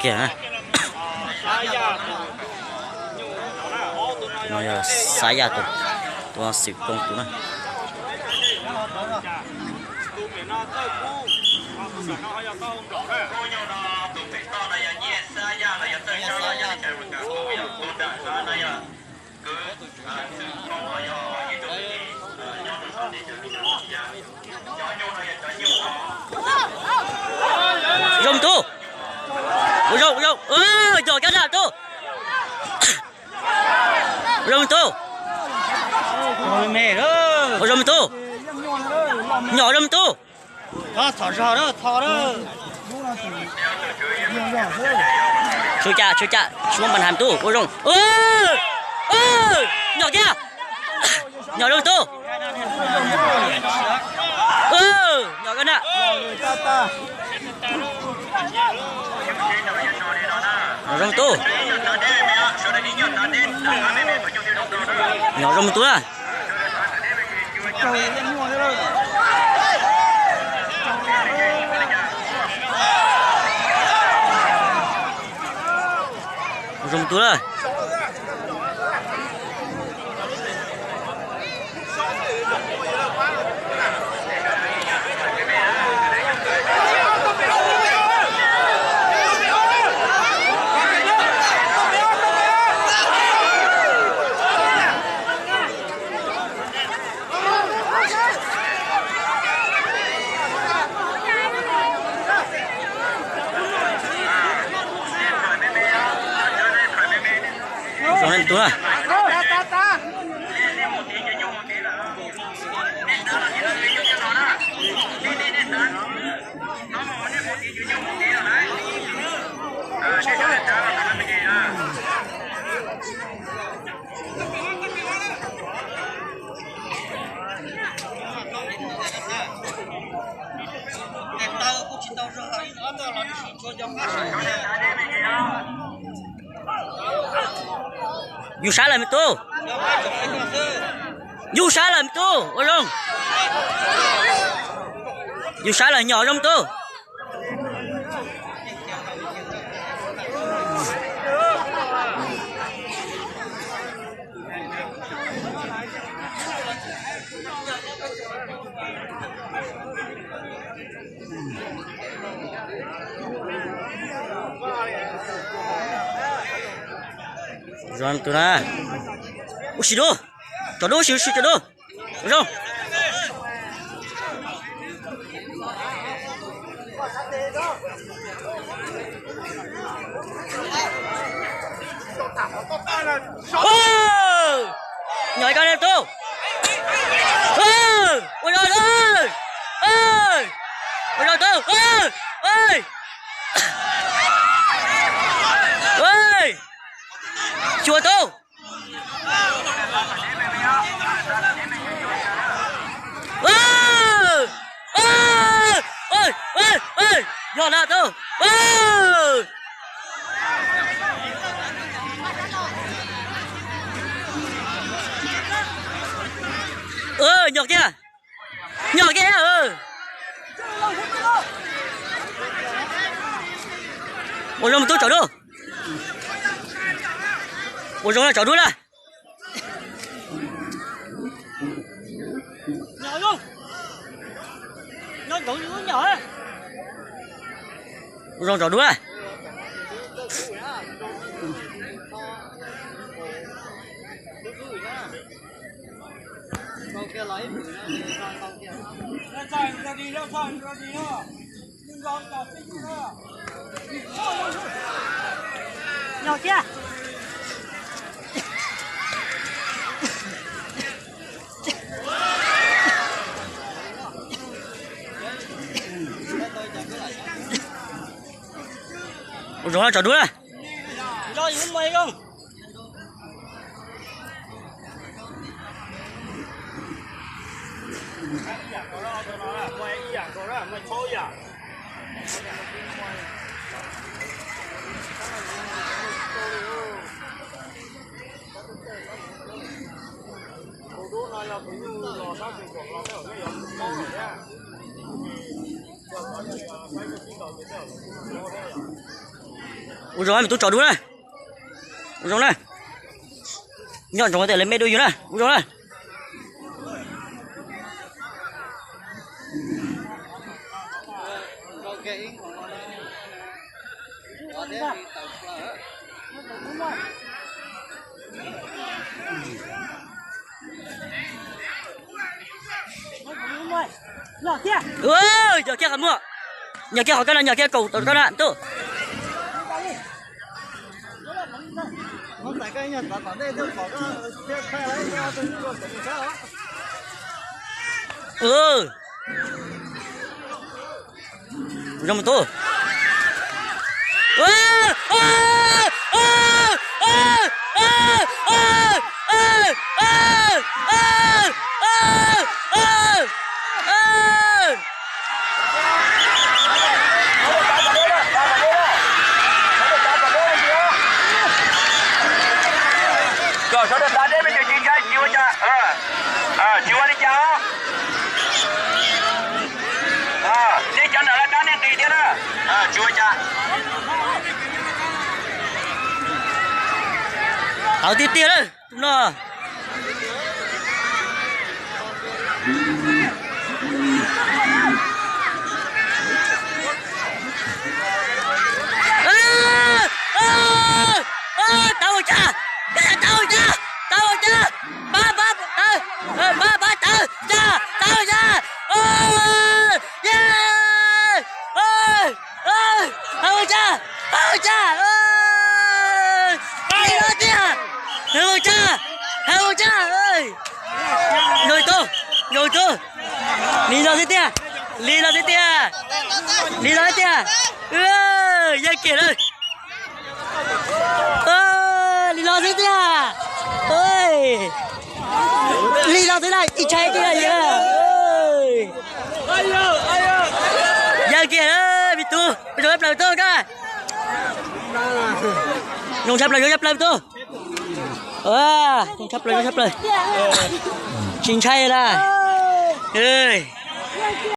Kiag na. No yog Xav Yaj tus, tus xwm koob tus na. Zoo me tub. Ua zoo, ua zoo. Nyob kab na tub. Ua zoo me tub. Ua zoo me tub. Nyob zoo me tub. Txhua cam, txhua cam, tsis muaj npa nham tub, ua zoo. Nyob kiag. Nyob zoo me tub. Nyob kab na. Nyob zoo me tub. Nyob zoo me tub na. Zoo me tub na. Zoo me tub na. Yus sab lawm me tub. Yus sab lawm me tub, ua zoo. Yus sab lawm, nyob zoo me tub. Zoo tus na. Ua si dub. Tso dub, ua si, ua si, tso dub. Zoo. Nyob ib koj na tub. Ua zoo tub. Ua zoo tub. Xyuas tub. Yog na tub. Nyob kiag. Nyob kiag. Ua zoo me tub, tso dub. Ua zoo na, tso dub na. Ua zoo, tso dub na. Nyob kiag. Ua zoo na, tso dub na. Tus dub no yog tus nyuj los sab tsis tuam los tej zaum nej yuav mus paub lawm thiab. Tus dub no yog saib tus tib ntaus ces tej zaum tus dub no thiab yom. Ua zoo na, me tub tso dua na. Ua zoo na. Nyob ntsoov tias lawv me dua yus na, ua zoo na. Nyob kiag qhov muag, nyob kiag qhov koj na, nyob kiag kaum tau koj na tub. Zoo mus tub. Kom sawv daws tav deb me ntsis tsis ntshai, tsis ua cas, tsis ua li cas os. Nej cov ntawm laj dab nej nqis thiab na, tsis ua cas. Tawv tiag tiag lawm tus no. Tawv ua cas, tawv ua cas, tawv ua cas, pab pab tawv, pab pab tawv cas, tawv cas, tawv cas, tawv cas, li no tiag, tawv cas, tawv cas, zoo tub, zoo tub, li no xwb tiag, li no xwb tiag, li no xwb tiag, yeej kiag lawm. Li no xwb tiag, li no xwb na, tsis ntshai tiag li. Yeej kiag me tub, zoo tshaj plaws tub na. Zoo tshaj plaws, zoo tshaj plaws tub. Zoo tshaj plaws, zoo tshaj plaws. Tsis ntshai na.